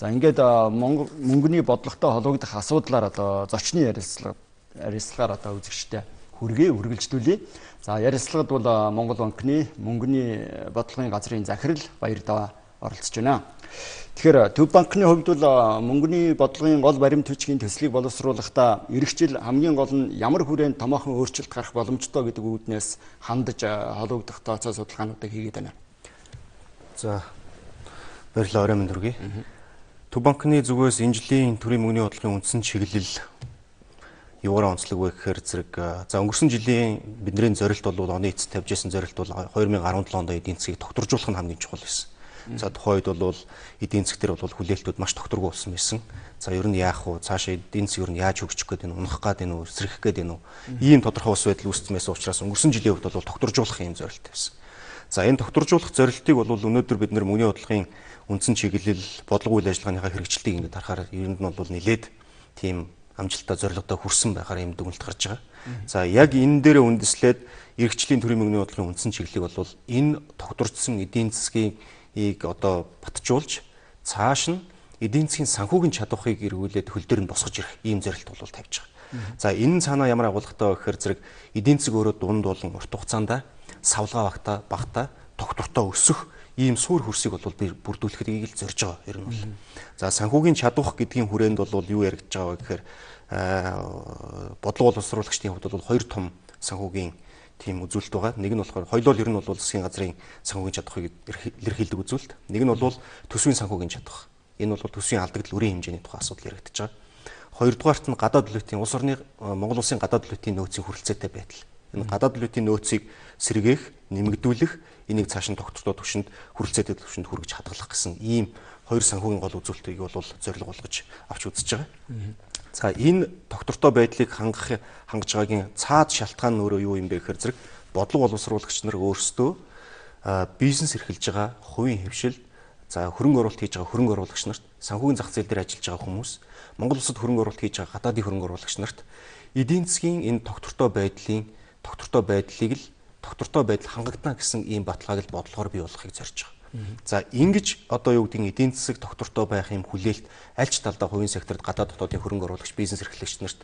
За ингээд Монгол мөнгөний бодлоготой холбогдох асуудлаар одоо зочны ярилцлагаар одоо үзэгчтэй хүргэе үргэлжлүүлье. За ярилцлагад бол Монгол банкны мөнгөний бодлогын газрын захирал Баярдаваа оролцож байна. Тэгэхээр Төв банкны хувьд бол мөнгөний бодлогын гол баримт бичгийн төслийг боловсруулахдаа ирэх жил хамгийн гол нь ямар хүрээнд томоохон өөрчлөлт гарах боломжтой гэдэг үүднээс хандаж холбогдох тооцоо судалгаануудыг хийгээд байна. За баярлалаа, орой минь хүргэе. Төв банкны зүгээс энэ жилийн төрийн мөнгөний бодлогын үндсэн чиглэл юугаар онцлог вэ гэхээр зэрэг за өнгөрсөн жилийн бидний зорилт бол оны эцэст тавьж исэн зорилт бол 2017 онд эдийн засгийг тогтворжуулах нь хамгийн чухал байсан. За тухайн үед бол эдийн засаг дээр бол хүлээлтүүд маш тогтворгүй болсон байсан. За ер нь яах вэ? Цаашаа эдийн засаг ер нь яаж хөгжих гээд байна вэ? Унах гээд байна уу? Сэрхэх гээд байна уу? Ийм тодорхой ус байдал үүссэн байсан учраас өнгөрсөн жилийн хувьд бол тогтворжуулах ийм зорилт байсан. За энэ тогтворжуулах зорилтыг бол өнөөдөр бид нар мөнгөний бодлогын үндсэн чиглэл, бодлого үйл ажиллагааныхаа хэрэгжилтийг ингээд харахаар ер нь бол нэлээд тийм амжилттай зорилгодоо хүрсэн байхаар ийм дүгнэлт гарч байгаа. За яг энэ дээр үндэслээд ирэх жилийн төрийн мөнгөний бодлогын үндсэн чиглэлийг бол энэ тогтворцсон эдийн засгийг одоо батжуулж цааш нь эдийн засгийн санхүүгийн чадварыг эргүүлээд хөл дээр нь босгож ирэх ийм зорилт бол тавьж байгаа. За энэ нь цаанаа ямар агуулгатай вэ гэхээр зэрэг эдийн засаг өөрөө дунд болон урт хугацаанд савлгаа багтаа тогтвортой өсөх ийм суур хөрсийг бол бүрдүүлэхийг л зорж байгаа ер нь бол. За санхүүгийн чадвах гэдгийн хүрээнд бол юу яригдж байгаа вэ гэхээр бодлого боловсруулагчдын хувьд бол хоёр том санхүүгийн тийм үзүүлэлт байгаа. Нэг нь болохоор хоёулаа ер нь бол засгийн газрын санхүүгийн чадвахыг илэрхийлдэг үзүүлэлт. Нэг нь бол төсвийн санхүүгийн чадвах. Энэ бол төсвийн алдагдал өрийн хэмжээний тухай асуудал яригдж байгаа. Хоёрдугаарт нь гадаад валютын улс орны Монгол улсын гадаад валютын нөөцийн хүрэлцээтэй байдал. Энэ гадаад валютын нөөцийг сэргээх, нэмэгдүүлэх, энийг цааш нь тогтвортой түвшинд, хүрэлцээтэй түвшинд хүргэж хадгалах гэсэн ийм хоёр санхүүгийн гол үзүүлэлтийг бол зорилго болгож авч үзэж байгаа. За энэ тогтвортой байдлыг хангаж байгаагийн цаад шалтгаан нь өөрөө юу юм бэ гэхээр зэрэг бодлого боловсруулагч нар өөрсдөө бизнес эрхэлж байгаа хувийн хэвшил, за хөрөнгө оруулалт хийж байгаа хөрөнгө оруулагч нарт, санхүүгийн зах зээл дээр ажиллаж байгаа хүмүүс, Монгол улсад хөрөнгө оруулалт хийж байгаа гадаадын хөрөнгө оруулагч нарт эдийн засгийн энэ тогтвортой байдлыг л тогтвортой байдал хангагдана гэсэн ийм баталгааг л бодлогоор бий болгохыг зорж байгаа. За ингэж одоо юу гэдэг нь эдийн засаг тогтвортой байх юм хүлээлт аль ч талдаа хувийн секторт гадаад дотоодын хөрөнгө оруулагч бизнес эрхлэгч нарт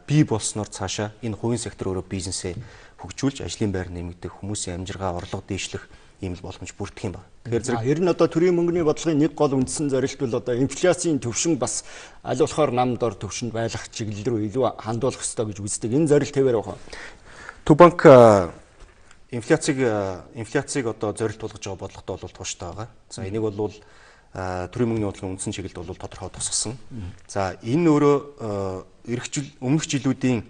бий болсноор цаашаа энэ хувийн сектор өөрөө бизнесээ хөгжүүлж ажлын байр нэмэгдэх, хүмүүсийн амжиргаа, орлого дээшлэх ийм л боломж бүрдэх юм байна. Тэгэхээр зэрэг ер нь одоо төрийн мөнгөний бодлогын нэг гол үндсэн зорилт бол одоо инфляцийн түвшин бас аль болохоор нам дор түвшинд байлгах чиглэл рүү илүү хандуулах ёстой гэж үздэг. Энэ зорилт хэвээр байна. Төв банк инфляцийг одоо зорилт болгож байгаа бодлоготой бол тууштай байгаа. За энийг бол төрийн мөнгөний бодлогын үндсэн чиглэлд бол тодорхой тусгасан. За энэ өөрөө ирэх жил өмнөх жилүүдийн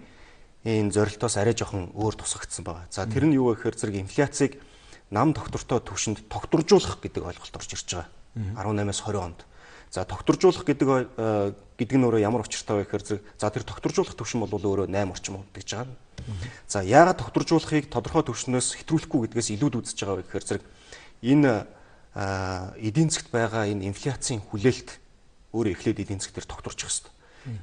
энэ зорилтоос арай жоохон өөр тусгагдсан байгаа. За тэр нь юу вэ гэхээр зэрэг инфляцийг нам тогтвортой түвшинд тогтворжуулах гэдэг ойлголт орж ирж байгаа. 18-аас 20 онд. За тогтворжуулах гэдэг нь өөрөө ямар учиртай вэ гэхээр зэрэг за тэр тогтворжуулах түвшин бол өөрөө 8 орчим гэж байгаа. За яагаад тогтворжуулахыг тодорхой түвшнөөс хэтрүүлэхгүй гэдгээс илүүд үзэж байгаа вэ гэхээр зэрэг энэ эдийн засгт байгаа энэ инфляцийн хүлээлт өөрөө эхлээд эдийн засаг дээр тогтворчих ёстой.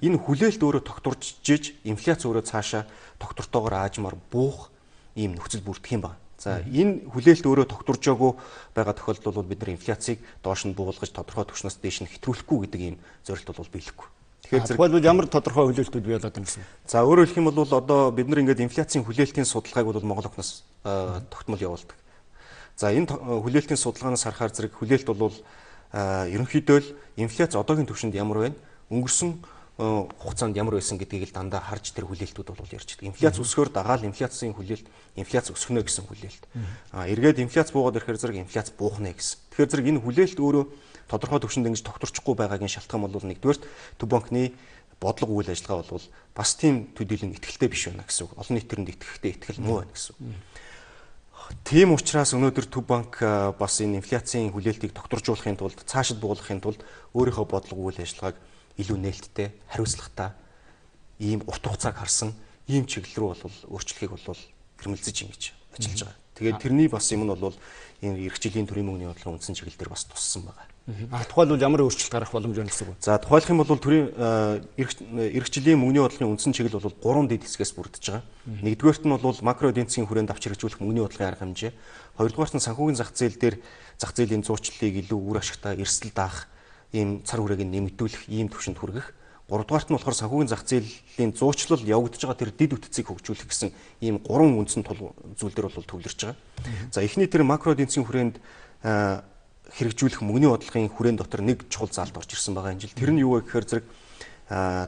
Энэ хүлээлт өөрөө тогтворж жиж инфляц өөрөө цаашаа тогтвортойгоор аажмаар буух ийм нөхцөл бүрдэх юм байна. За энэ хүлээлт өөрөө тогтворжоогүй байгаа тохиолдолд бол бид нар инфляцийг доош нь буулгаж тодорхой түвшнээс дээш нь хэтрүүлэхгүй гэдэг ийм зорилт бол биелэхгүй. Тэгэхээр зэрэг тухайлбал ямар тодорхой хүлээлтүүд бий болоод байна гэсэн. За өөрөөр хэлэх юм бол одоо бид нар ингээд инфляцийн хүлээлтийн судалгааг бол Монгол банкнаас тогтмол явуулдаг. За энэ хүлээлтийн судалгаанаас харахаар зэрэг хүлээлт бол ерөнхийдөө л инфляц одоогийн түвшинд ямар байна? Өнгөрсөн хугацаанд ямар байсан гэдгийг л дандаа харж тэр хүлээлтүүд бол ярьж байдаг. Инфляц өсгөхөөр дагаал инфляцийн хүлээлт, инфляц өсгөнө гэсэн хүлээлт. Эргээд инфляц буугаад ирэхээр зэрэг инфляц буух нэ гэсэн. Тэгэхээр зэрэг энэ хүлээлт өөрөө тодорхой түвшинд ингэж тогтворчихгүй байгаагийн шалтгаан бол нэгдүгээрт Төв банкны бодлого үйл ажиллагаа бол бас тийм төдийлөн итгэлтэй биш байна гэсэн үг. Олон нийт тэрэнд итгэхтэй итгэл муу байна гэсэн үг. Тийм учраас өнөөдөр Төв банк бас энэ инфляцийн хүлээлтийг тогтворжуулахын тулд, цаашид буулгахын тулд өөрийнхөө бодлого үйл ажиллагааг илүү нээлттэй, хариуцлагатай ийм урт хугацааг харсан ийм чиглэл рүү бол өөрчлөхийг бол хэрмэлзэж ингэж ажиллаж байгаа. Тэгээд тэрний бас юм нь бол энэ ирэх жилийн төрийн мөнгөний бодлогын үндсэн чиглэл дээр бас туссан байгаа. Тухайлбал ямар өөрчлөлт гарах боломж байна гэсэн үг? За тухайлах юм бол төрийн ирэх жилийн мөнгөний бодлогын үндсэн чиглэл бол 3 дэд хэсгээс бүрдэж байгаа. Нэгдүгээрт нь бол макро эдийн засгийн хүрээнд авч хэрэгжүүлэх мөнгөний бодлогын арга хэмжээ. Хоёрдугаарт нь санхүүгийн зах зээл дээр зах зээлийн зуучлалыг илүү үр ашигтай эрсдэл даах ийм цар хүрээг нэмэгдүүлэх ийм түвшинд хүргэх. Гуравдугаарт нь болохоор санхүүгийн зах зээлийн зуучлал явагдаж байгаа тэр дэд бүтцийг хөгжүүлэх гэсэн ийм гурван үндсэн зүйл дээр бол төвлөрч байгаа. За эхний тэр макро эдийн засгийн хүрээнд хэрэгжүүлэх мөнгөний бодлогын хүрээн дотор нэг чухал заалт орж ирсэн байгаа энэ жил. Тэр нь юу вэ гэхээр зэрэг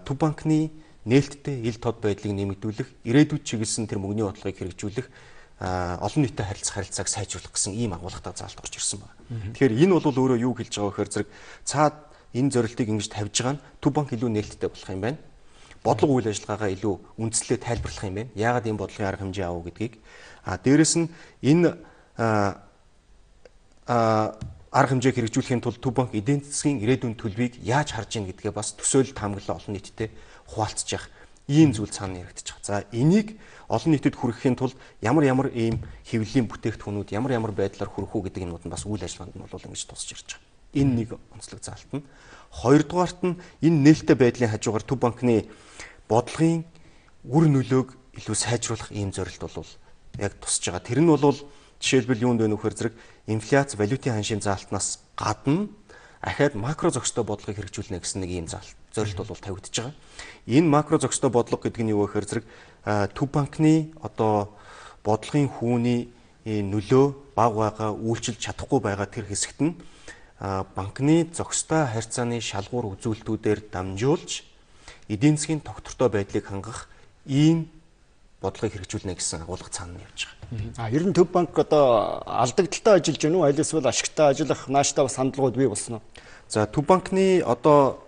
Төв банкны нээлттэй ил тод байдлыг нэмэгдүүлэх, ирээдүйд чиглэсэн тэр мөнгөний бодлогыг хэрэгжүүлэх, олон нийтэд харилцах харилцааг сайжруулах гэсэн ийм агуулгатай заалт орж ирсэн байна. Тэгэхээр энэ бол өөрөө юу хэлж байгаа вэ гэхээр зэрэг цаад энэ зорилтыг ингэж тавьж байгаа нь Төв банк илүү нээлттэй болох юм байна. Бодлого үйл ажиллагаагаа илүү үндслээ тайлбарлах юм байна. Яагаад ийм бодлогын арга хэмжээ авав гэдгийг. А дээрэс нь энэ арга хэмжээг хэрэгжүүлэхийн тулд Төв банк эдийн засгийн ирээдүйн төлөвийг яаж харж ийн гэдгээ бас төсөөлөл таамаглал олон нийтэд хуваалцж явах ийм зүйл цаана яригдчих. За энийг олон нийтэд хүргэхийн тулд ямар ямар ийм хэвлэлийн бүтээгдэхүүнүүд ямар ямар байдлаар хүрэх үү гэдэг юмнууд нь бас үйл ажиллагаанд нь бол ингэж тусч ирж байгаа. Энэ нэг онцлог заалт нь. Хоёрдугаарт нь энэ нээлттэй байдлын хажуугаар Төв банкны бодлогын үр нөлөөг илүү сайжруулах ийм зорилт бол яг тусч байгаа. Тэр нь бол жишээлбэл юунд вэ нөхөр зэрэг инфляц валютын ханшийн заалтнаас гадна ахаад макро зохистой бодлогыг хэрэгжүүлнэ гэсэн нэг ийм заалт зорилт бол тавигдж байгаа. Энэ макро зохистой бодлого гэдэг нь юу вэ гэхээр зэрэг Төв банкны одоо бодлогын хүүний нөлөө бага байгаа, үйлчилж чадахгүй байгаа тэр хэсэгт нь банкны зохистой харьцааны шалгуур үзүүлэлтүүдээр дамжуулж эдийн засгийн тогтвортой байдлыг хангах ийм бодлогыг хэрэгжүүлнэ гэсэн агуулга цаана явж байгаа. А ер нь Төв банк одоо алдагдaltaй ажиллаж байна уу? Аль эсвэл ашигтай ажиллах нааштай бас хандлагууд бий болсон уу? За Төв банкны одоо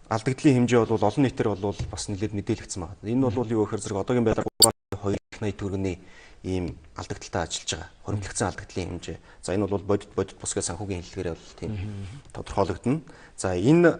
алдагдлын хэмжээ бол олон нийтээр бол бас нэлээд мэдээлэгдсэн байна. Энэ бол юу гэхээр зэрэг одоогийн байдлаар 3.280 төгрөгийн ийм алдагдaltaй ажиллаж байгаа. Хоримтлагдсан алдагдлын хэмжээ. За энэ бол бодит бодит бус гэж санхүүгийн хэллэгээр бол тийм тодорхойлогдно. За энэ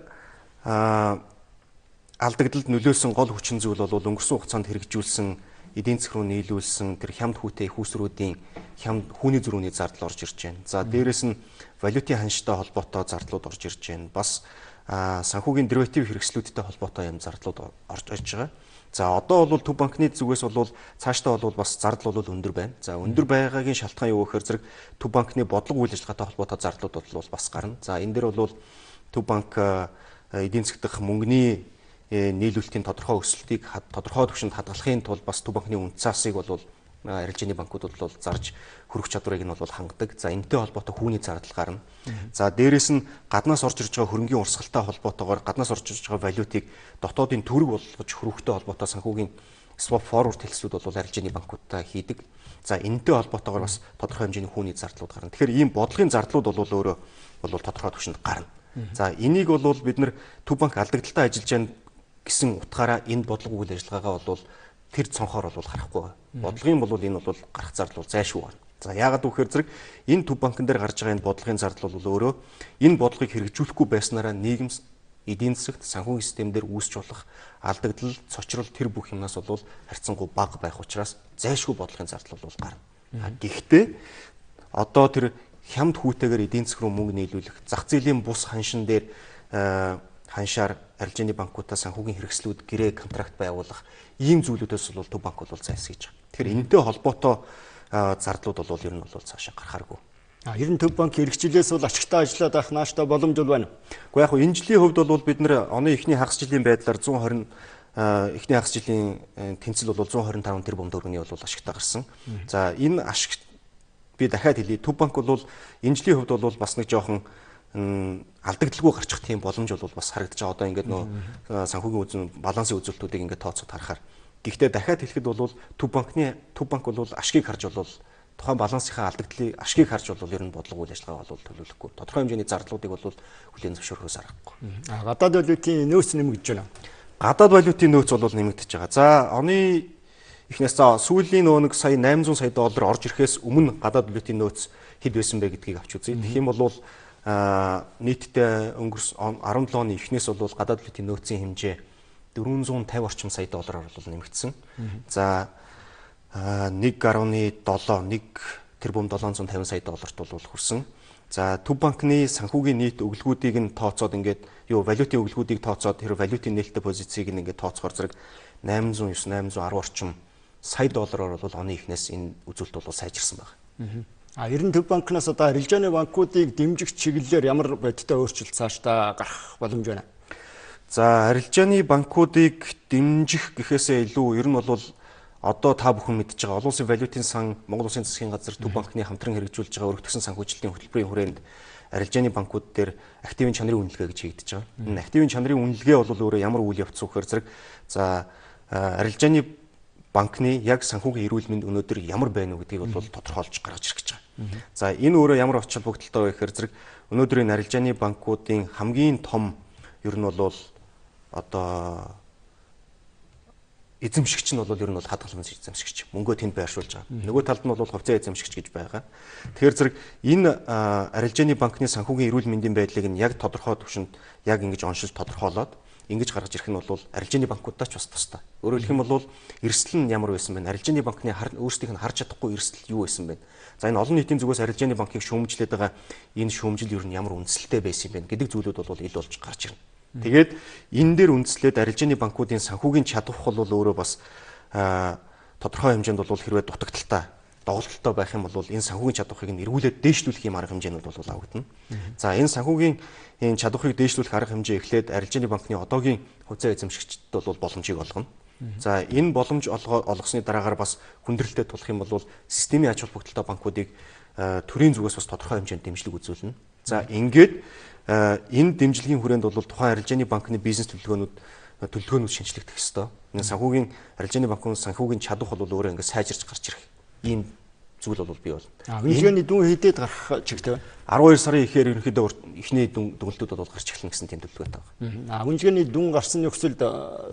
алдагдлалд нөлөөлсөн гол хүчин зүйл бол өнгөрсөн хугацаанд хэрэгжүүлсэн эдийн засаг руу нийлүүлсэн тэр хямд хүүтэй их усруудын хямд хүүний зөрүүний зардал орж ирж байна. За дээрэс нь валютын ханштай холбоотой зардлууд орж ирж байна. Бас санхүүгийн дериватив хэрэгслүүдтэй холбоотой юм зардлууд орж ирж байгаа. За одоо бол Төв банкны зүгээс бол цаашдаа бол бас зардал бол өндөр байна. За өндөр байгаагийн шалтгаан юу гэхээр зэрэг Төв банкны бодлого үйл ажиллагаатай холбоотой зардлууд бол бас гарна. За энэ дээр бол Төв банк эдийн засаг дахь мөнгөний нийлүүлэлтийн тодорхой өсөлтийг тодорхой түвшинд хадгалахын тулд бас Төв банкны үнэ цаасыг бол арилжааны банкуд бол зарж хөрөх чадварыг нь бол хангадаг. За энэтэй холбоотой хүүний зардал гарна. За дээрэс нь гаднаас орж ирж байгаа хөрөнгийн урсгалтай холбоотойгоор гаднаас орж ирж байгаа валютыг дотоодын төрөг болгож хөрөхтэй холбоотой санхүүгийн swap forward хэлсүүд бол арилжааны банкудтай хийдэг. За энэтэй холбоотойгоор бас тодорхой хэмжээний хүүний зардлууд гарна. Тэгэхээр ийм бодлогын зардлууд бол өөрөө бол тодорхой түвшинд гарна. За энийг бол бид нар Төв банк алдагдaltaй ажиллаж байна гэсэн утгаараа энэ бодлого үйл ажиллагаагаа бол тэр цонхоор бол харахгүй байна. Бодлогын бол энэ бол гарах зардал бол зайлшгүй байна. За яагаад гэвэл зэрэг энэ Төв банкн дээр гарч байгаа энэ бодлогын зардал бол өөрөө энэ бодлогыг хэрэгжүүлэхгүй байснараа нийгэм эдийн засагт санхүүгийн систем дээр үүсч болох алдагдал, цочрол тэр бүх юмнаас бол харьцангуй бага байх учраас зайлшгүй бодлогын зардал бол гарна. Гэхдээ одоо тэр хямд хүүтэйгээр эдийн засаг руу мөнгө нийлүүлэх, зах зээлийн бус ханшин дээр ханшаар арилжааны банкудаа санхүүгийн хэрэгслүүд, гэрээ, контракт байгуулах ийм зүйлүүдээс бол Төв банк бол зайлсхийж байгаа. Тэгэхээр энэтэй холбоотой зардлууд бол ер нь бол цаашаа гарахааргүй. А ер нь Төв банк эргэжлээс бол ашигтай ажиллаад байх нааштай боломж бол байна. Гэхдээ яг энэ жилийн хувьд бол бид нэр оны эхний хагас жилийн байдлаар 120 эхний хагас жилийн тэнцэл бол 125 тэрбум төгрөгийн бол ашигтай гарсан. За энэ ашиг би дахиад хэлье. Төв банк бол энэ жилийн хувьд бол бас нэг жоохон алдагдaltaгүй гарчих тийм боломж бол бас харагдаж байгаа. Одоо ингээд нөө санхүүгийн үзэн балансын үзүүлэлтүүдийг ингээд тооцоод харахаар. Гэхдээ дахиад хэлэхэд бол Төв банк бол ашгийг харж бол тухайн балансынхаа алдагдлыг ашгийг харж бол ер нь бодлого үйл ажиллагаа бол төлөвлөхгүй. Тодорхой хэмжээний зардлуудыг бол хүлээн зөвшөөрөхөөс аргагүй. Гадаад валютын нөөц нэмэгдэж байна. Гадаад валютын нөөц бол нэмэгдэж байгаа. За оны эхнээс за сүүлийн нөө нэг сая 800 сая доллар орж ирэхээс өмнө гадаад валютын нөөц хэд байсан бэ гэдгийг авч үзье. Тэгэх юм бол нийтдээ өнгөрсөн 17 оны эхнээс бол гадаад валютын нөөцийн хэмжээ 450 орчим сая доллараар бол нэмэгдсэн. За 1.7 1 тэрбум 750 сая долларт бол хүрсэн. За Төв банкны санхүүгийн нийт өглгүүдийг нь тооцоод ингээд юу валютын өглгүүдийг тооцоод тэр валютын нээлттэй позицийг нь ингээд тооцохоор зэрэг 809 810 орчим сая доллараар бол оны эхнээс энэ үзүүлэлт бол сайжирсан байна. Ер нь Төв банкнаас одоо арилжааны банкуудыг дэмжих чиглэлээр ямар бодиттой өөрчлөлт цаашдаа гарах боломж байна? За, арилжааны банкуудыг дэмжих гэхээсээ илүү ер нь бол одоо та бүхэн мэдж байгаа олон улсын валютын сан, Монгол Улсын засгийн газар, Төв банкны хамтран хэрэгжүүлж байгаа өргөтгсөн санхүүжилтийн хөтөлбөрийн хүрээнд арилжааны банкуд дээр активын чанарын үнэлгээ гэж хийгдэж байгаа. Энэ активын чанарын үнэлгээ бол өөрөө ямар үйл явц вэ гэхээр зэрэг за арилжааны банкны яг санхүүгийн эрүүл мэнд өнөөдөр ямар байна уу гэдгийг бол тодорхойлж гаргаж ирэх гэж байгаа. За, энэ өөрөө ямар ач холбогдолтой вэ гэхээр зэрэг өнөөдрийн арилжааны банкуудын хамгийн том ер нь бол одоо эзэмшигч нь бол ер нь бол хадгаламж эзэмшигч мөнгөө тэнд байршуулж байгаа. Нөгөө талд нь бол хувьцаа эзэмшигч гэж байгаа. Тэгэхээр зэрэг энэ арилжааны банкны санхүүгийн эрүүл мэндийн байдлыг нь яг тодорхой түвшинд яг ингэж оншилж тодорхойлоод ингэж гаргаж ирэх нь бол арилжааны банкудаа ч бас тустай. Өөрөөр хэлэх юм бол эрсдэл нь ямар байсан бэ? Арилжааны банкны өөрсдийнх нь харж чадахгүй эрсдэл юу байсан бэ? За, энэ олон нийтийн зүгээс арилжааны банкыг шүүмжлээд байгаа энэ шүүмжил ер нь ямар үндсэлтэй байсан юм бэ гэдэг зүйлүүд бол ил болж гарч ирнэ. Тэгээд энэ дээр үндэслээд арилжааны банкуудын санхүүгийн чадвах бол өөрөө бас тодорхой хэмжээнд бол хэрвээ дутагдaltaй, доголдолтой байх юм бол энэ санхүүгийн чадварыг нь эргүүлээд дээшлүүлэх юм арга хэмжээнүүд бол авагдана. За, энэ санхүүгийн энэ чадварыг дээшлүүлэх арга хэмжээ эхлээд арилжааны банкны одоогийн хувьцаа эзэмшигчдэд бол боломжийг олгоно. За, энэ боломж олгосны дараагаар бас хүндрэлтэй тулах юм бол системийн ач холбогдолтой банкуудыг төрийн зүгээс бас тодорхой хэмжээнд дэмжлэг үзүүлнэ. За, ингээд энэ дэмжлэгийн хүрээнд бол тухайн арилжааны банкны бизнес төлөвлөгөөнүүд шинжлэгдэх ёстой. Энэ санхүүгийн арилжааны банкны санхүүгийн чадвар бол өөрөө ингээд сайжирч гарч ирэх ийм зүйл бол бий болно. Үнэлгээний дүн хэдэд гарах чигтэй вэ? 12 сарын ихээр ерөнхийдөө эхний дүнэлтүүд бол гарч эхэлнэ гэсэн тийм төлөвлөгөөтэй байна. Үнэлгээний дүн гарсан нөхцөлд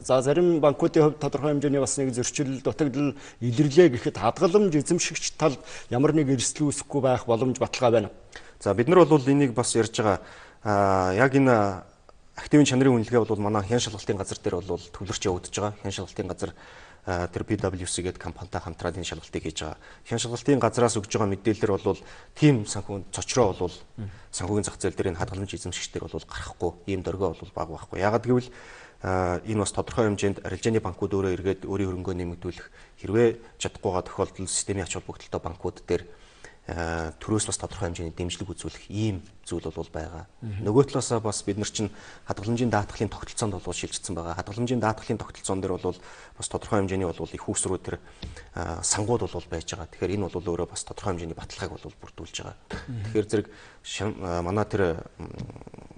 за зарим банкуудын хувьд тодорхой хэмжээний бас нэг зөрчил, дутагдал илэрлээ гэхэд хадгаламж эзэмшигч талд ямар нэг эрсдэл үүсэхгүй байх боломж баталгаа байна. За, бид нар бол энийг бас ярьж байгаа. Яг энэ активын чанарын үнэлгээ бол манай хян шалгалтын газар дээр бол төвлөрч явагдаж байгаа. Хян шалгалтын газар тэр PwC гэдэг компанитай хамтраад энэ шалгалтыг хийж байгаа. Хян шалгалтын газраас өгж байгаа мэдээлэлээр бол тийм санхүү цочроо бол санхүүгийн зах зээл дээр энэ хадгаламж эзэмшигчдэр бол гарахгүй, ийм дөргөө бол бага байхгүй. Яагаад гэвэл энэ бас тодорхой хэмжээнд арилжааны банкуд өөрөө эргээд өөрийн хөрөнгөө нэмэгдүүлэх хэрвээ чадахгүй байгаа тохиолдолд системийн ач холбогдолтой банкуд дээр төрөөс бас тодорхой хэмжээний дэмжлэг үзүүлэх ийм зүйл бол байгаа. Нөгөө талаасаа бас бид нар чинь хадгаламжийн даатгалын тогтолцоонд бол шилжчихсэн байгаа. Хадгаламжийн даатгалын тогтолцоон дээр бол бас тодорхой хэмжээний бол их үүсрүү тэр сангууд бол байж байгаа. Тэгэхээр энэ бол өөрөө бас тодорхой хэмжээний баталгааг бол бүрдүүлж байгаа. Тэгэхээр зэрэг манай тэр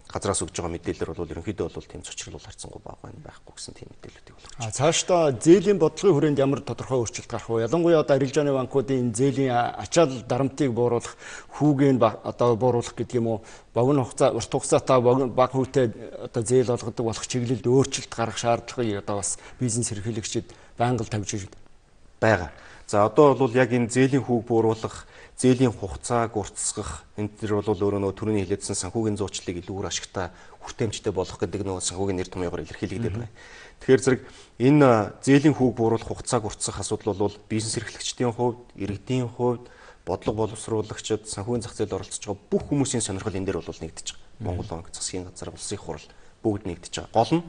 газраас өгж байгаа мэдээлэлээр бол ерөнхийдөө бол тийм цочрол бол харьцангуй бага байна байхгүй гэсэн тийм мэдээллүүдийг болгож байна. Цаашдаа зээлийн бодлогын хүрээнд ямар тодорхой өөрчлөлт гарах вэ? Ялангуяа одоо арилжааны банкуудын зээлийн ачаал дарамтыг бууруулах, хүүгийг одоо бууруулах гэдэг юм уу, богино хугацаа, урт хугацаатай бага хүүтэй одоо зээл олгодог болох чиглэлд өөрчлөлт гаргах шаардлагыг одоо бас бизнес эрхлэгчид байнга л тавьж байгаа. За, одоо бол яг энэ зээлийн хүүг бууруулах, зээлийн хугацааг уртасгах, энэ төр бол өөрөө нөгөө түрүүний хэлээдсэн санхүүгийн зуучлалыг илүү үр ашигтай, хүртээмжтэй болох гэдэг нөгөө санхүүгийн нэр томьёогоор илэрхийлэгдээд байна. Тэгэхээр зэрэг энэ зээлийн хүүг бууруулах, хугацааг уртасгах асуудал бол бизнес эрхлэгчдийн хувьд, иргэдийн хувьд, бодлого боловсруулагчид, санхүүгийн зах зээлд оролцож байгаа бүх хүмүүсийн сонирхол энэ дээр бол нэгдэж байгаа. Монгол банк, засгийн газар, улсын их хурл бүгд нэгдэж байгаа. Гол нь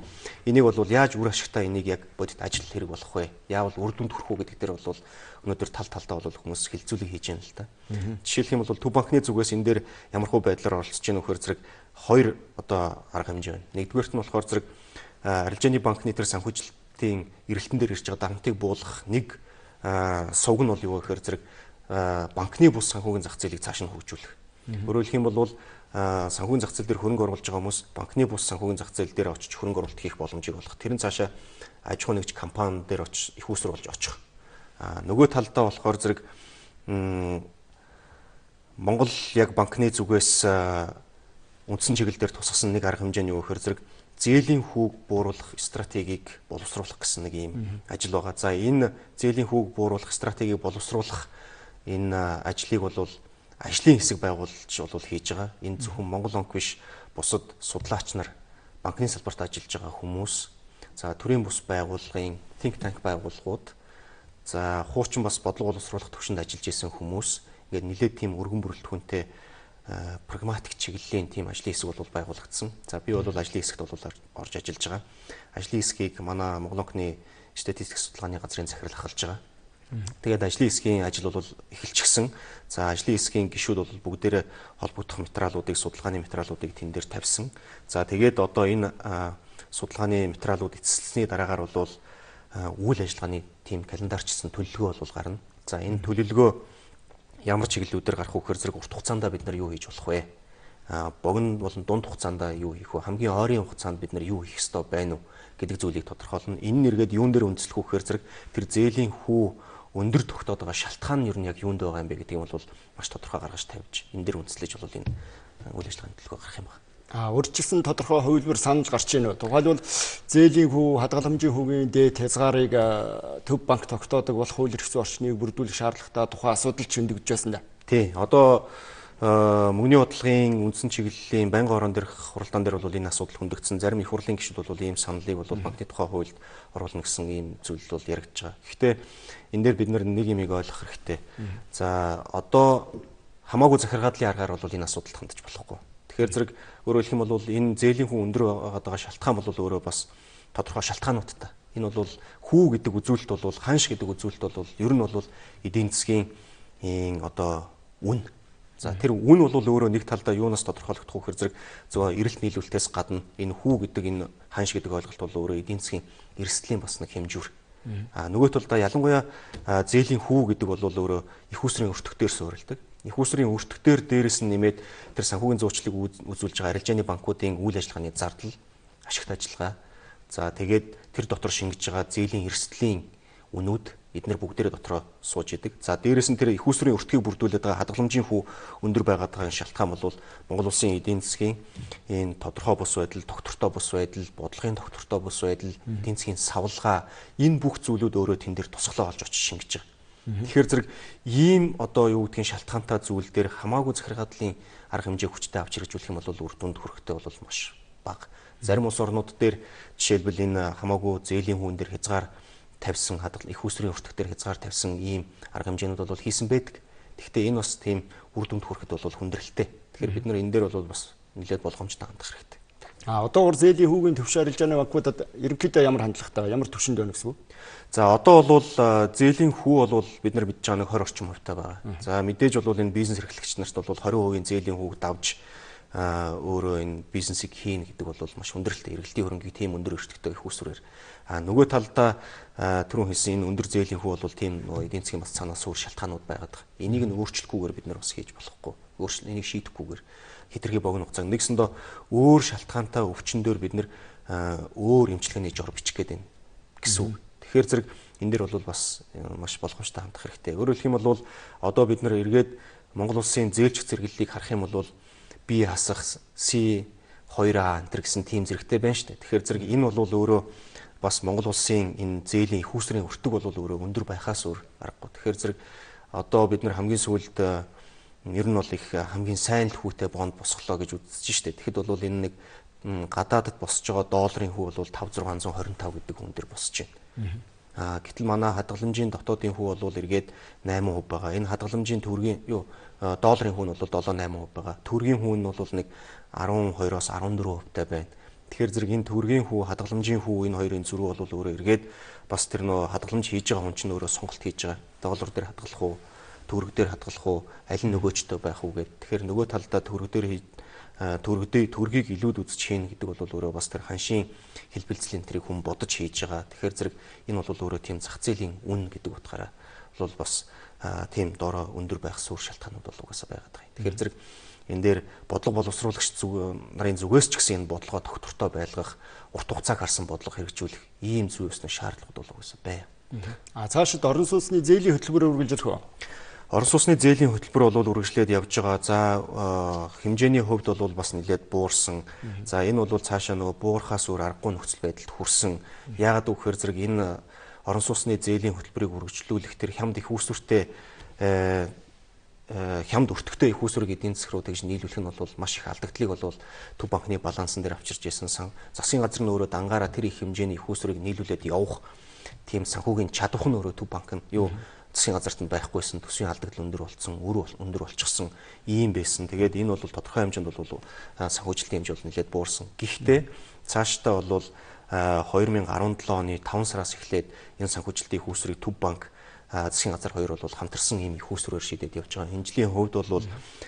энийг бол яаж үр ашигтай энийг яг бодит ажил хэрэг болох вэ? Яавал үр дүнд хүрэх үү гэдэг дээр бол өнөөдөр тал талдаа бол хүмүүс хилцүүлэг хийж байна л да. Жишээлх юм бол Төв банкны зүгээс энэ дээр ямар хуу байдлаар оролцож байгаа нөхөр зэрэг хоёр одоо арга хэмжээ байна. Нэгдүгээрт нь болохоор зэрэг арилжааны банкны тэр санхүүжилтийн эрэлтэн дээр ирж байгаа дарамтыг буулгах нэг сувг нь бол юу гэхээр зэрэг банкны бус санхүүгийн зах зээлийг цааш нь хөгжүүлэх. Өөрөөр хэлэх юм бол санхүүгийн зах зээл дээр хөрөнгө оруулж байгаа хүмүүс банкны бус санхүүгийн зах зээл дээр очиж хөрөнгө оруулалт хийх боломжийг олгох. Тэр нь цаашаа аж ахуй нэгж компани дээр очиж их усруу болж очих. Нөгөө талдаа болохоор зэрэг Монгол яг банкны зүгээс үндсэн чиглэл дээр тусгасан нэг арга хэмжээ нь юу гэхээр зэрэг зээлийн хүүг бууруулах стратегийг боловсруулах гэсэн нэг ийм ажил байгаа. За, энэ зээлийн хүүг бууруулах стратегийг боловсруулах энэ ажлыг бол ажлын хэсэг байгуулж бол хийж байгаа. Энэ зөвхөн Монгол банк биш, бусад судлаач нар, банкны салбарт ажиллаж байгаа хүмүүс, за төрийн бус байгууллагын think tank байгууллагууд, за хуучин бас бодлого боловсруулах төвшөнд ажиллаж исэн хүмүүс ингээд нэлээд тийм өргөн бүрэлдэхүүнтэй прагматик чиглэлийн тийм ажлын хэсэг бол байгуулагдсан. За, би бол ажлын хэсэгт бол орж ажиллаж байгаа. Ажлын хэсгийг манай Монгол банкны статистик судалгааны газрын захирал ахалж байгаа. Тэгээд ажлын хэсгийн ажил бол эхэлчихсэн. За ажлын хэсгийн гишүүд бол бүгдээрээ холбогдох материалуудыг, судалгааны материалуудыг тэн дээр тавьсан. За тэгээд одоо энэ судалгааны материалууд эцэслэсний дараагаар бол үйл ажиллагааны тийм календарчсан төлөвлөгөө бол гарна. За энэ төлөвлөгөө ямар чиглэлүүдээр гарах вэ гэхээр зэрэг урт хугацаанд бид нар юу хийж болох вэ? Богино болон дунд хугацаанд юу хийх вэ? Хамгийн ойрын хугацаанд бид нар юу хийх ёстой байна уу гэдэг зүйлийг тодорхойлно. Энэ нэргээд юун дээр үндэслэх вэ гэхээр зэрэг тэр зээлийн хүү өндөр тогтоод байгаа шалтгаан нь ер нь яг юунд байгаа юм бэ гэдгийг бол маш тодорхой гаргаж тавьж энэ дээр үндэслэж бол энэ үйл ажиллагааны төлөвлөгөө гарах юм байна. Урьдчилсан тодорхой хувилбар санал гарч ийн үү? Тухайлбал зээлийн хүү, хадгаламжийн хүүгийн дээд хязгаарыг Төв банк тогтоодог болох хууль эрх зүйн орчныг бүрдүүлэх шаардлагатай тухайн асуудал ч хөндөгдөж байсан да. Тий. Одоо мөнгөний бодлогын үндсэн чиглэлийн байнгын орон дээрх хуралдаан дээр бол энэ асуудал хөндөгдсөн. Зарим их хурлын гишүүд бол ийм саналыг бол банкны тухай хуульд оруулна гэсэн ийм зүйл бол яригдж байгаа. Гэхдээ энэ дээр бид нэг юмыг ойлгох хэрэгтэй. За одоо хамаагүй захиргаадлын аргаар бол энэ асуудалд хандаж болохгүй. Тэгэхээр зэрэг өөрөөр хэлэх юм бол энэ зээлийн хүү өндөр байгаа шалтгаан бол өөрөө бас тодорхой шалтгаануудтай. Энэ бол хүү гэдэг үзүүлэлт бол ханш гэдэг үзүүлэлт бол ер нь бол эдийн засгийн одоо үн. За тэр үн бол өөрөө нэг талдаа юунаас тодорхойлогдох вэ гэхээр зэрэг зөв эрэлт нийлүүлэлтээс гадна энэ хүү гэдэг энэ ханш гэдэг ойлголт бол өөрөө эдийн засгийн эрсдлийн бас нэг хэмжүүр. Нөгөө талдаа ялангуяа зээлийн хүү гэдэг бол өөрөө их усрын өртөгтөөр суурилдаг. Их усрын өртөгтөөр дээрээс нь нэмээд тэр санхүүгийн зуучлалыг үзүүлж байгаа арилжааны банкуудын үйл ажиллагааны зардал, ашигт ажиллагаа. За тэгээд тэр дотор шингэж байгаа зээлийн эрсдлийн үнүүд эднэр бүгдээрээ дотроо сууж идэг. За дээрээс нь тэр их усрын өртгийг бүрдүүлээд байгаа хадгаламжийн хүү өндөр байгаад байгаа шалтгаан бол Монгол улсын эдийн засгийн энэ тодорхой бус байдал, тогтвортой бус байдал, бодлогын тогтвортой бус байдал, эдийн засгийн савлгаа энэ бүх зүйлүүд өөрөө тэн дээр тусгалаа олж очиж шингэж байгаа. Тэгэхээр зэрэг ийм одоо юу гэдгийг шалтгаантай зүйл дээр хамаагүй захиргаадлын арга хэмжээ хүчтэй авч хэрэгжүүлэх юм бол үр дүнд хүрэхтэй бол маш бага. Зарим улс орнууд дээр жишээлбэл энэ хамаагүй зээлийн хүүн дээр хязгаар тавьсан их усрын өртөг дээр хязгаар тавьсан ийм арга хэмжээнүүд бол хийсэн байдаг. Гэхдээ энэ бас тийм үр дүнд хүрэхэд бол хүндрэлтэй. Тэгэхээр бид нар энэ дээр бол бас нэлээд болгоомжтой хандах хэрэгтэй. Одоогор зээлийн хүүгийн төвшин арилжааны банкудад ерөнхийдөө ямар хандлагатай, ямар түвшинд байна гэсэн үг? За одоо бол зээлийн хүү бол бид нар мэдж байгаа нэг 20 орчим хувьтай байгаа. За мэдээж бол энэ бизнес эрхлэгч нарт бол 20% зээлийн хүүг давж өөрөө энэ бизнесийг хийнэ гэдэг бол маш хүндрэлтэй. Эргэлтийн хөрөнгийг тийм өндөр өртөгтэй их усрээр. Нөгөө талдаа түрүүн хэлсэн энэ өндөр зээлийн хүү бол тийм нөгөө эдийн засгийн бас цаанаас өөр шалтгаанууд байгаад байгаа. Энийг нь өөрчлөхгүйгээр бид нар бас хийж болохгүй. Энийг шийдэхгүйгээр хэтэрхий богино хугацаанд нэгсэндээ өөр шалтгаантай өвчнөөр бид нар өөр эмчилгээний жор бичих гээд байна гэсэн үг. Тэгэхээр зэрэг энэ дээр бол бас маш болгоомжтой хандах хэрэгтэй. Өөрөөр хэлэх юм бол одоо бид нар эргээд Монгол улсын зээлчих зэрэглэлийг харах юм бол B хасах C2A энэ гэсэн тийм зэрэгтэй байна шүү дээ. Тэгэхээр зэрэг энэ бол өөрөө бас Монгол улсын энэ зээлийн их усрын өртөг бол өөрөө өндөр байхаас өөр аргагүй. Тэгэхээр зэрэг одоо бид нар хамгийн сүүлд ер нь бол их хамгийн сайн л хүүтэй бонд босглоо гэж үзэж штэ. Тэгэхэд бол энэ нэг гадаадд босж байгаа долларын хүү бол 5625 гэдэг хүн дээр босч байна. Гэтэл манай хадгаламжийн дотоодын хүү бол эргээд 8% байгаа. Энэ хадгаламжийн төгрөгийн долларын хүү нь бол 7-8% байгаа. Төгрөгийн хүү нь бол нэг 12-оос 14% таа байна. Тэгэхээр зэрэг энэ төгрөгийн хүү, хадгаламжийн хүү энэ хоёрын зөрүү бол өөрөө эргээд бас тэр нөө хадгаламж хийж байгаа хүн чинь өөрөө сонголт хийж байгаа. Доллар дээр хадгалах уу, төгрөг дээр хадгалах уу, аль нь нөгөөчтэй байх уу гэд. Тэгэхээр нөгөө талдаа төгрөг дээр төгрөгийг илүүд үзэж хийнэ гэдэг бол өөрөө бас тэр ханшийн хэлбэлзлийн тэрийг хүн бодож хийж байгаа. Тэгэхээр зэрэг энэ бол өөрөө тийм зах зээлийн үн гэдэг утгаараа бол бас тийм доороо өндөр байх сүр шалтгаанууд бол угаасаа байгаад байгаа юм. Тэгэхээр зэрэг энэ дээр бодлого боловсруулагч нарын зүгээс ч гэсэн энэ бодлогоо тогтвортой байлгах, урт хугацааг харсан бодлого хэрэгжүүлэх ийм зүй ёсны шаардлагууд бол угаасаа бай. Цаашид орон сууцны зээлийн хөтөлбөр үргэлжлэх үү? Орон сууцны зээлийн хөтөлбөр бол үргэлжлээд явж байгаа. За хэмжээний хувьд бол бас нэлээд буурсан. За энэ бол цаашаа нөгөө буурхаас өөр аргагүй нөхцөл байдалд хүрсэн. Яагаад гэвэл зэрэг энэ орон сууцны зээлийн хөтөлбөрийг үргэлжлүүлэх тэр хямд их үүсвэртэй хямд өртөгтэй их үүсвэрийг эдийн засаг руу тэгж нийлүүлэх нь бол маш их алдагдлыг бол Төв банкны балансан дээр авчирч ирсэн. Засгийн газар нь өөрөө дангаараа тэр их хэмжээний их үүсвэрийг нийлүүлээд явах тийм санхүүгийн чадвах нь өөрөө Төв банк нь засгийн газарт нь байхгүйсэн, төсвийн алдагдал өндөр болцсон, өндөр болчихсон ийм байсан. Тэгээд энэ бол тодорхой хэмжээнд бол санхүүжилтийн хэмжээ бол нэлээд буурсан. Гэхдээ цаашдаа бол 2017 оны 5 сараас эхлээд энэ санхүүжилтийн их үүсвэрийг Төв банк засгийн газар хоёр бол хамтарсан ийм их үүсвэрээр шийдээд явж байгаа. Энэ жилийн хувьд бол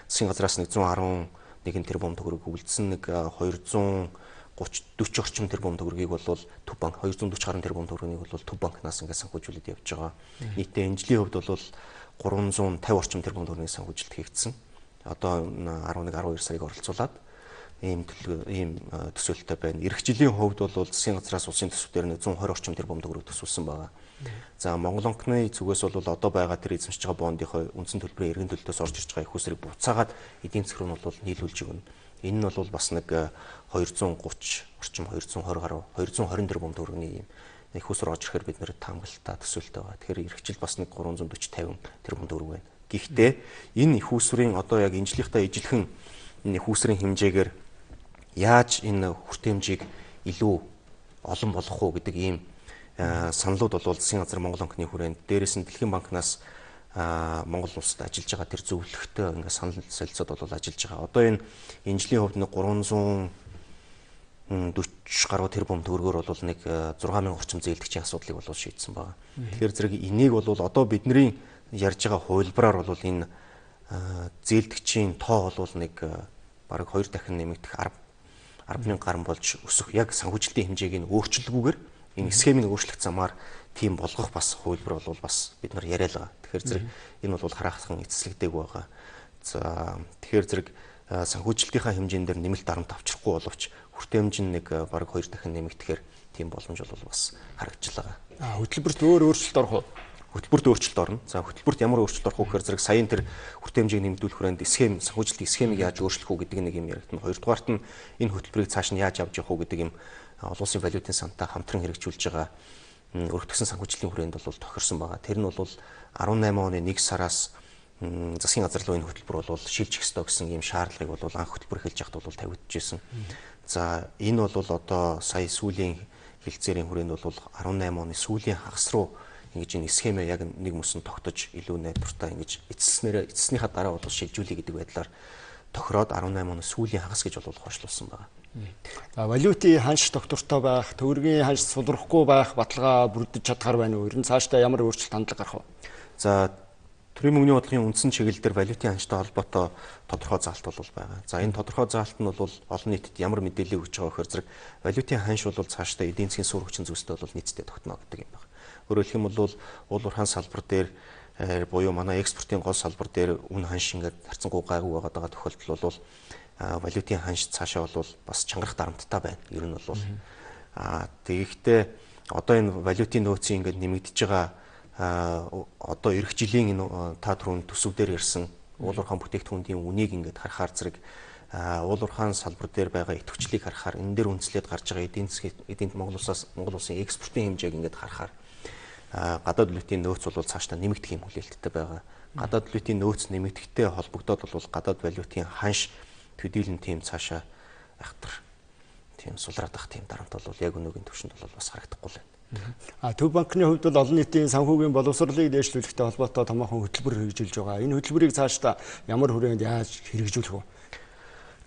засгийн газраас 111 тэрбум төгрөг үлдсэн, нэг 230 40 орчим тэрбум төгрөгийг бол Төв банк, 240 гаруй тэрбум төгрөгийг бол Төв банкнаас ингээд санхүүжүүлээд явж байгаа. Нийтдээ энэ жилийн хувьд бол 350 орчим тэрбум төгрөгийн санхүүжилт хийгдсэн. Одоо 11 12 сарыг оролцуулаад ийм төсөөлөлтөй байна. Ирэх жилийн хувьд бол засгийн газраас улсын төсөв дээр 120 орчим тэрбум төгрөг төсөөлсөн байгаа. За, Монгол банкны зүгээс бол одоо байгаа тэр эзэмшиж байгаа бондынхоо үндсэн төлбөрийн эргэн төлөлтөөс орж ирж байгаа их усрыг буцаагаад эдийн засаг руу нь бол нийлүүлж өгнө. Энэ нь бол бас нэг 230 орчим 220 гаруй 220 тэрбум төгрөгийн ийм их усруу орж ирэхээр бид нэр таамаглалтай төсөөлтөй байгаа. Тэгэхээр ирэх жил бас нэг 340 50 тэрбум төгрөг байна. Гэхдээ энэ их усрын одоо яг энэ жилийнхээ ижилхэн энэ их усрын хэмжээгээр яаж энэ хүртээмжийг илүү олон болгох уу гэдэг ийм саналууд бол засгийн газар, Монгол банкны хүрээнд, дээрээс нь Дэлхийн банкнаас Монгол улсад ажиллаж байгаа тэр зөвлөгтөө ингээд санал солилцоод бол ажиллаж байгаа. Одоо энэ жилийн хувьд нэг 340 гаруй тэрбум төгрөгөөр бол нэг 6000 орчим зээлдэгчийн асуудлыг бол шийдсэн байгаа. Тэгэхээр зэрэг энийг бол одоо бидний ярьж байгаа хувилбараар бол энэ зээлдэгчийн тоо бол нэг бараг 2 дахин нэмэгдэх 10,000 гаруй болж өсөх, яг санхүүжилтийн хэмжээг нь өөрчилгүйгээр энэ схемийг өөрчлөх замаар тийм болгох бас хувилбар бол бас бид нар яриа л байгаа. Тэгэхээр зэрэг энэ бол хараахан эцэслэгдээг байгаа. За, тэгэхээр зэрэг санхүүжилтийнхаа хэмжээн дээр нэмэлт дарамт авчрахгүй боловч хүртээмж нь нэг бараг 2 дахин нэмэгдэхээр тийм боломж бол бас харагдаж байгаа. Хөтөлбөрт өөр өөрчлөлт орох уу? Хөтөлбөрт өөрчлөлт орно. За, хөтөлбөрт ямар өөрчлөлт орох вэ гэхээр зэрэг саяын тэр хүртээмжийг нэмэгдүүлэх хүрээнд схем, санхүүжилтийн схемийг яаж өөрчлөх үү гэдэг нэг юм яригдана. Хоёрдугаарт нь энэ хөтөлбөрийг цааш нь яаж авч явах уу гэдэг юм олон улсын валютын сантай хамтран хэрэгжүүлж байгаа өргөтгсөн санхүүжилтийн хүрээнд бол тохирсон байгаа. Тэр нь бол 18 оны 1 сараас засгийн газар руу энэ хөтөлбөр бол шилжих ёстой гэсэн ийм шаардлагыг бол анх хөтөлбөр эхэлж байхад бол тавигдчихсэн. За, энэ бол одоо сая сүүлийн хэлцээрийн хүрээнд бол 18 оны сүүлийн хагас руу ингэж энэ схемээ яг нэг мөсөн тогтож илүү найдвартай ингэж эцэснээр эцэснийхаа дараа бол шилжүүлэе гэдэг байдлаар тохироод 18 оны сүүлийн хагас гэж бол хойшлуулсан байгаа. За, валютын ханш доктортой байх, төгрөгийн ханш сулрахгүй байх баталгаа бүрдэж чадхаар байна уу? Ер нь цаашдаа ямар өөрчлөлт хандлага гарах вэ? За, төрийн мөнгөний бодлогын үндсэн чиглэл дээр валютын ханштай холбоотой тодорхой заалт бол байгаа. За, энэ тодорхой заалт нь бол олон нийтэд ямар мэдээлэл өгч байгаа гэхээр зэрэг валютын ханш бол цаашдаа эдийн засгийн суурь хүчин зүйлстэй бол нийцтэй тогтно гэдэг юм байна. Өөрөөр хэлэх юм бол уул уурхайн салбар дээр буюу манай экспортын гол салбар дээр үн ханш ингээд харьцангуй гайгүй байгаад байгаа тохиолдол бол валютын ханш цаашаа бол бас чангарах дарамттай байна. Ер нь бол тэгэхдээ одоо энэ валютын нөөцийн ингээд нэмэгдэж байгаа одоо ирэх жилийн энэ та түрүүн төсөв дээр ярьсан уул уурхайн бүтээгдэхүүнийн үнийг ингээд харахаар зэрэг уул уурхайн салбар дээр байгаа идэвхжлийг харахаар, энэ дээр үндэслээд гарч байгаа эдийн засгийн эдийн Монгол улсаас Монгол улсын экспортын хэмжээг ингээд харахаар гадаад валютын нөөц бол цаашдаа нэмэгдэх юм хүлээлттэй байгаа. Гадаад валютын нөөц нэмэгдэхтэй холбогдоод бол гадаад валютын ханш төдийлөн тийм цаашаа айхтар тийм сулраад ах тийм дарамт бол яг өнөөгийн түвшинд бол бас харагдахгүй л байна. Төв банкны хувьд бол олон нийтийн санхүүгийн боловсролыг дээшлүүлэхтэй холбоотой томоохон хөтөлбөр хэрэгжүүлж байгаа. Энэ хөтөлбөрийг цаашдаа ямар хүрээнд яаж хэрэгжүүлэх вэ?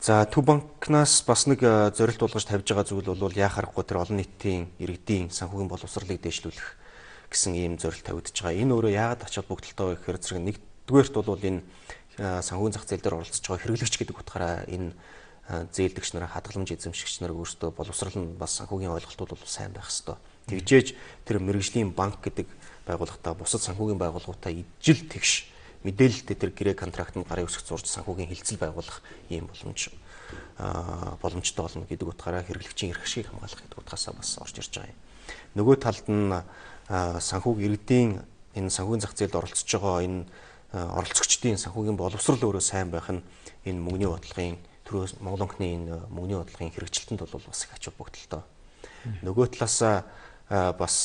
За, Төв банкнаас бас нэг зорилт болгож тавьж байгаа зүйл бол яа харахгүй тэр олон нийтийн иргэдийн санхүүгийн боловсролыг дээшлүүлэх гэсэн ийм зорилт тавигдж байгаа. Энэ өөрөө яагаад ач холбогдолтой вэ гэхээр зэрэг нэгдүгээрт бол энэ санхүүгийн зах зээл дээр оролцож байгаа хэрэглэгч гэдэг утгаараа энэ зээлдэгч нар, хадгаламж эзэмшигч нар өөрсдөө боловсрол нь бас санхүүгийн ойлголтууд бол сайн байх ёстой. Тэгжээж тэр мэргэжлийн банк гэдэг байгууллагатай, бусад санхүүгийн байгууллагуудтай ижил тэгш мэдээлэлтэй тэр гэрээ контрактанд гарын үсэг зурж санхүүгийн хилцэл байгуулах ийм боломжтой болно гэдэг утгаараа хэрэглэгчийн эрх ашгийг хамгаалах гэдэг утгаасаа бас орж ирж байгаа юм. Нөгөө талд нь санхүүг иргэдийн энэ санхүүгийн зах зээлд оролцож байгаа энэ оролцогчдын санхүүгийн боловсрол өөрөө сайн байх нь энэ мөнгөний бодлогын төрөөс Монгол банкны энэ мөнгөний бодлогын хэрэгжилтэнд бол бас их ач холбогдолтой. Нөгөө талаасаа бас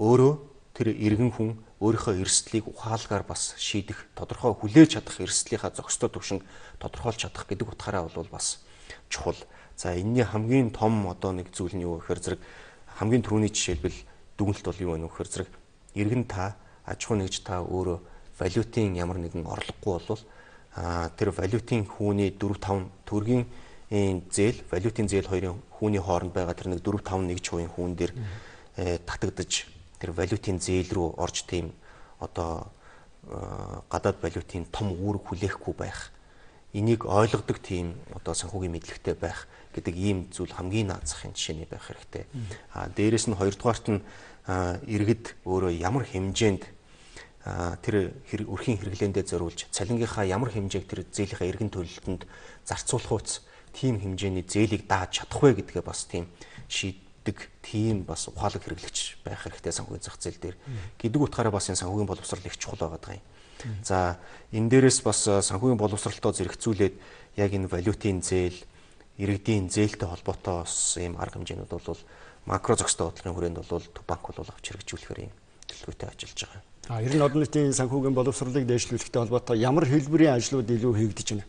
өөрөө тэр иргэн хүн өөрийнхөө эрсдлийг ухаалгаар бас шийдэх, тодорхой хүлээж чадах эрсдлийнхаа зохистой түвшинг тодорхойлж чадах гэдэг утгаараа бол бас чухал. За, энэний хамгийн том одоо нэг зүйл нь юу гэхээр зэрэг хамгийн түрүүний жишээлбэл дүгнэлт бол юу вэ гэхээр зэрэг иргэн та, аж ахуй нэгж та өөрөө валютын ямар нэгэн орлогогүй бол тэр валютын хүүний 4 5 төгрөгийн зээл, валютын зээл хоёрын хүүний хооронд байгаа тэр нэг 4 5 1% хүүн дээр татагдаж тэр валютын зээл рүү орж тийм одоо гадаад валютын том үүрэг хүлээхгүй байх, энийг ойлгодог тийм одоо санхүүгийн мэдлэгтэй байх гэдэг ийм зүйл хамгийн наад захын жишээний байх хэрэгтэй. Дээрээс нь хоёрдугаарт нь иргэд өөрөө ямар хэмжээнд тэр өрхийн хэрэглээндээ зориулж цалингийнхаа ямар хэмжээг тэр зээлийнхаа эргэн төлөлтөнд зарцуулах үс тийм хэмжээний зээлийг дааж чадах вэ гэдгээ бас тийм шийддэг тийм бас ухаалаг хэрэглэгч байх хэрэгтэй санхүүгийн зах зээл дээр гэдэг утгаараа бас энэ санхүүгийн боловсрол их чухал байгаа юм. За энэ дээрээс бас санхүүгийн боловсролтоо зэрэгцүүлээд яг энэ валютын зээл, иргэдийн зээлтэй холбоотой бас ийм арга хэмжээнүүд бол макро зохистой бодлогын хүрээнд бол Төв банк бол авч хэрэгжүүлэхээр ийм төлөвлөгөөтэй ажиллаж байгаа. Ер нь олон нийтийн санхүүгийн боловсролыг дээшлүүлэхтэй холбоотой ямар хэлбэрийн ажлууд илүү хийгдэж байна?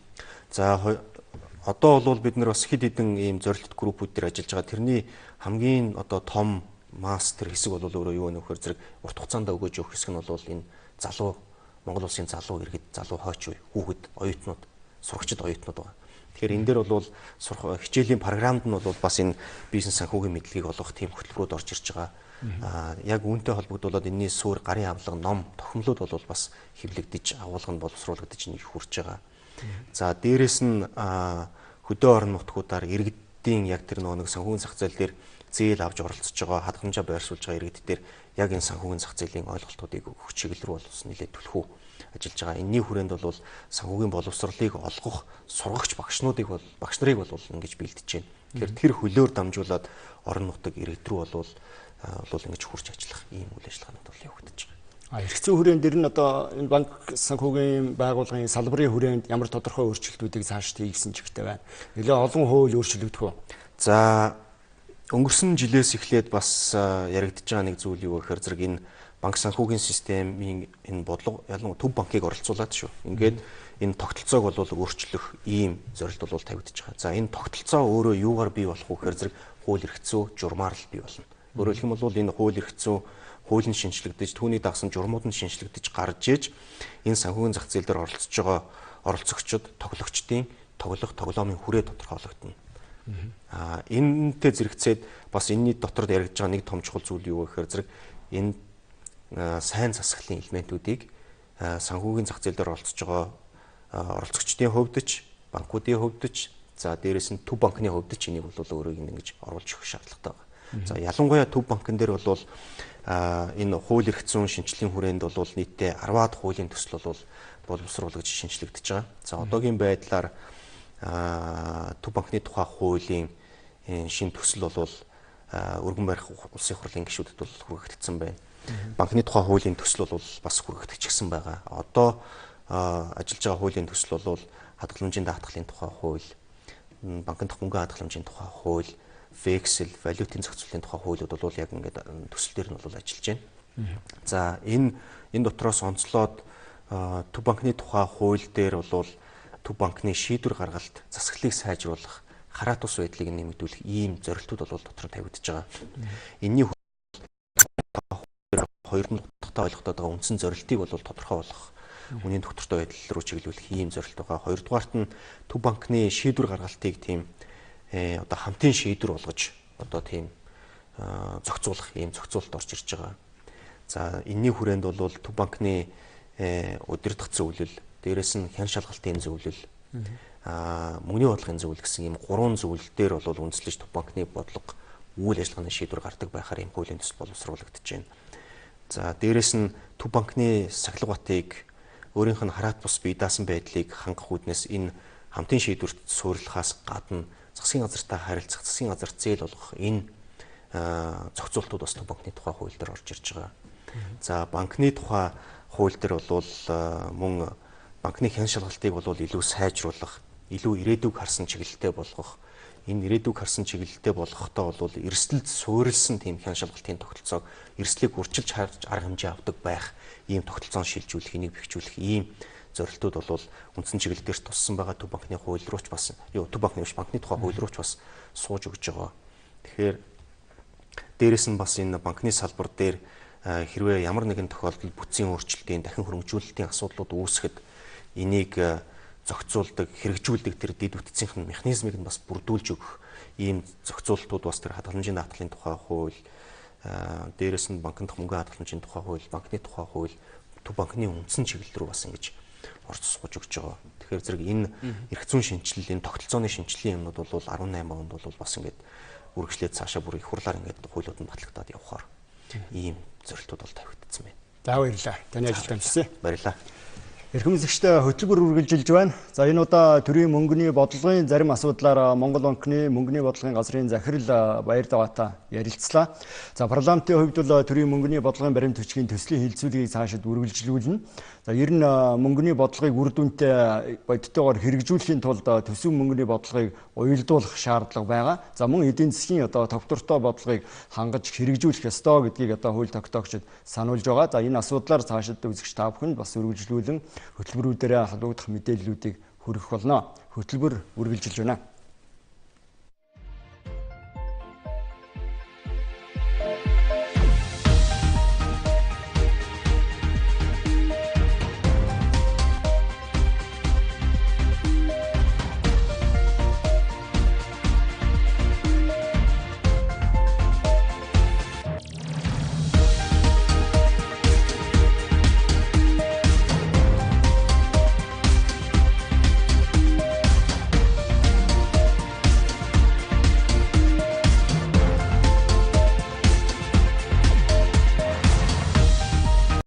За одоо бол бид нар бас хэд хэдэн ийм зорилт группүүд дээр ажиллаж байгаа. Тэрний хамгийн одоо том масс тэр хэсэг бол өөрөө юу вэ гэхээр зэрэг урт хугацаанд өгөөж өгөх хэсэг нь бол энэ залуу Монгол улсын залуу иргэд, залуу хойч үе, хүүхэд, оюутнууд, сурагчид оюутнууд байгаа. Тэгэхээр энэ дээр бол сурах хичээлийн програмд нь бол бас энэ бизнес санхүүгийн мэдлэгийг олгох тийм хөтөлбөрүүд орж ирж байгаа. Яг үүнтэй холбогдуулаад энэний суурь гарын авлага, ном, тохимлууд бол бас хэвлэгдэж, агуулга нь боловсруулагдаж нэг хүрч байгаа. За дээрэс нь хөдөө орон нутгуудаар иргэдийн яг тэр нөгөө нэг санхүүгийн зах зээл дээр зээл авч оролцож байгаа, хадгаламжаа байршуулж байгаа иргэд дээр яг энэ санхүүгийн зах зээлийн ойлголтуудыг өгөх чиглэл рүү бол нэлээд түлхүү ажиллаж байгаа. Энэний хүрээнд бол санхүүгийн боловсролыг олгох сургагч багш нарыг бол ингэж бэлдэж байна. Тэгэхээр тэр хөлөөр дамжуулаад орон нутаг иргэд рүү бол ингэж хурж ажиллах ийм үйл ажиллагаанууд бол явагдаж байгаа. Эрх зүйн хүрээнд дэр нь одоо энэ банк санхүүгийн байгууллагын салбарын хүрээнд ямар тодорхой өөрчлөлтүүдийг цааш хийгсэн чигтэй байна? Нэлээд олон хууль өөрчлөгдөх үү? За өнгөрсөн жилээс эхлээд бас яригдж байгаа нэг зүйл юу гэхээр зэрэг энэ банк санхүүгийн системийн энэ бодлого ялангуяа Төв банкыг оролцуулаад шүү. Ингээд энэ тогтолцоог бол өөрчлөх ийм зорилт бол тавигдж байгаа. За энэ тогтолцоо өөрөө юугаар бий болох вэ гэхээр зэрэг хууль эрх зүй журмаар л бий болно. Өөрөөр хэлэх юм бол энэ хууль эрх зүй хууль нь шинжлэгдэж, түүний дагсан журмууд нь шинжлэгдэж гарч иж энэ санхүүгийн зах зээл дээр оролцож байгаа оролцогчид, тоглогчдын тоглох тоглоомын хүрээ тодорхойлогдоно. Энэтэй зэрэгцээд бас энэний дотор яригдж байгаа нэг том чухал зүйл юу вэ гэхээр зэрэг энэ сайн засаглалын элементүүдийг санхүүгийн зах зээл дээр оролцож байгаа оролцогчдын хувьд ч, банкуудын хувьд ч, за дээрээс нь Төв банкны хувьд ч энийг бол өөрийг ингэж оруулж өгөх шаардлагатай байна. За ялангуяа Төв банкн дээр бол энэ хууль эрх зүйн шинжлэлийн хүрээнд бол нийтдээ 10-аад хуулийн төсөл бол боловсруулагдж шинжлэгдэж байгаа. За одоогийн байдлаар Төв банкны тухай хуулийн шинэ төсөл бол өргөн барих улсын хурлын гишүүдэд бол хүргэгдсэн байна. Банкны тухай хуулийн төсөл бол бас хүргэгдчихсэн байгаа. Одоо ажиллаж байгаа хуулийн төсөл бол хадгаламжийн даатгалын тухай хууль, банкны мөнгөн хадгаламжийн тухай хууль, вексел, валютын зохицуулалтын тухай хуулиуд бол яг ингээд төсөл дээр нь бол ажиллаж байна. За энэ дотроос онцлоод Төв банкны тухай хууль дээр бол Төв банкны шийдвэр гаргалт, засаглалыг сайжруулах, хараат тус байдлыг нэмэгдүүлэх ийм зорилтууд бол дотор тавигдж байгаа. Энэний хоёр нь утгатай ойлгохтой байгаа үндсэн зорилтыг бол тодорхой болгох, үнийн тогтвортой байдал руу чиглүүлэх ийм зорилт байгаа. Хоёрдугаарт нь Төв банкны шийдвэр гаргалтыг тийм одоо хамтын шийдвэр болгож одоо тийм зохицуулах ийм зохицуулалт орж ирж байгаа. За энэний хүрээнд бол Төв банкны удирдах зөвлөл, дээрээс нь хян шалгалтын зөвлөл, мөнгөний бодлогын зөвлөл гэсэн ийм гурван зөвлөл дээр бол үндэслэж Төв банкны бодлого үйл ажиллагааны шийдвэр гардаг байхаар ийм хуулийн төсөл боловсруулагдаж байна. За дээрээс нь Төв банкны сахилга батыг өөрийнх нь хараат бус бие даасан байдлыг хангах үүднээс энэ хамтын шийдвэрт суурилахаас гадна засгийн газартай харилцах, засгийн газарт зээл олгох энэ зохицуултууд бас Төв банкны тухай хууль дээр орж ирж байгаа. За банкны тухай хууль дээр бол мөн банкны хян шалгалтыг бол илүү сайжруулах, илүү ирээдүг харсан чиглэлтэй болгох, энэ ирээдүг харсан чиглэлтэй болгохдоо бол эрсдэлд суурилсан тийм хян шалгалтын тогтолцоог эрсдлийг урьдчилж харж арга хэмжээ авдаг байх ийм тогтолцоон шилжүүлэх, энийг бэхжүүлэх ийм зорилтууд бол үндсэн чиглэл дээр туссан байгаа. Төв банкны хууль руу ч бас Төв банкны биш банкны тухай хууль руу ч бас сууж өгч байгаа. Тэгэхээр дээрэс нь бас энэ банкны салбар дээр хэрвээ ямар нэгэн тохиолдолд бүтцийн өөрчлөлтийн, дахин хөрөнгөжүүлэлтийн асуудлууд үүсэхэд энийг зохицуулдаг, хэрэгжүүлдэг тэр дэд бүтцийнх нь механизмыг нь бас бүрдүүлж өгөх ийм зохицуултууд бас тэр хадгаламжийн даатгалын тухай хууль, Дээрээс нь банкны мөнгө хадгаламжийн тухай хууль, банкны тухай хууль, Төв банкны үндсэн чиглэл рүү бас ингэж орц сууж өгч байгаа. Тэгэхээр зэрэг энэ эрх зүйн шинэчлэл, энэ тогтолцооны шинэчлэлийн юмнууд бол 18 онд бол бас ингэж үргэлжлээд цаашаа бүр их хурлаар ингэж хуулиуд нь батлагдаад явахаар ийм зорилтууд бол тавигдсан байна. За баярлалаа. Таны ажилд амжилт. Баярлалаа. Эрхэм үзэгчдээ хөтөлбөр үргэлжилж байна. За энэ удаа төрийн мөнгөний бодлогын зарим асуудлаар Монгол банкны мөнгөний бодлогын газрын захирал Баярдаваатай ярилцлаа. За парламентын хувьд бол төрийн мөнгөний бодлогын баримт бичгийн төслийн хилцүүлгийг цаашид үргэлжлүүлнэ. За ер нь мөнгөний бодлогыг үр дүнтэй бодитойгоор хэрэгжүүлэхийн тулд төсөв мөнгөний бодлогыг уялдуулах шаардлага байгаа. За мөн эдийн засгийн одоо тогтвортой бодлогыг хангаж хэрэгжүүлэх ёстой гэдгийг одоо хууль тогтоогчид сануулж байгаа. За энэ асуудлаар цаашид үзэгч та бүхэнд бас үргэлжлүүлэн хөтөлбөрүүдээрээ холбогдох мэдээллүүдийг хүргэх болно. Хөтөлбөр үргэлжилж байна.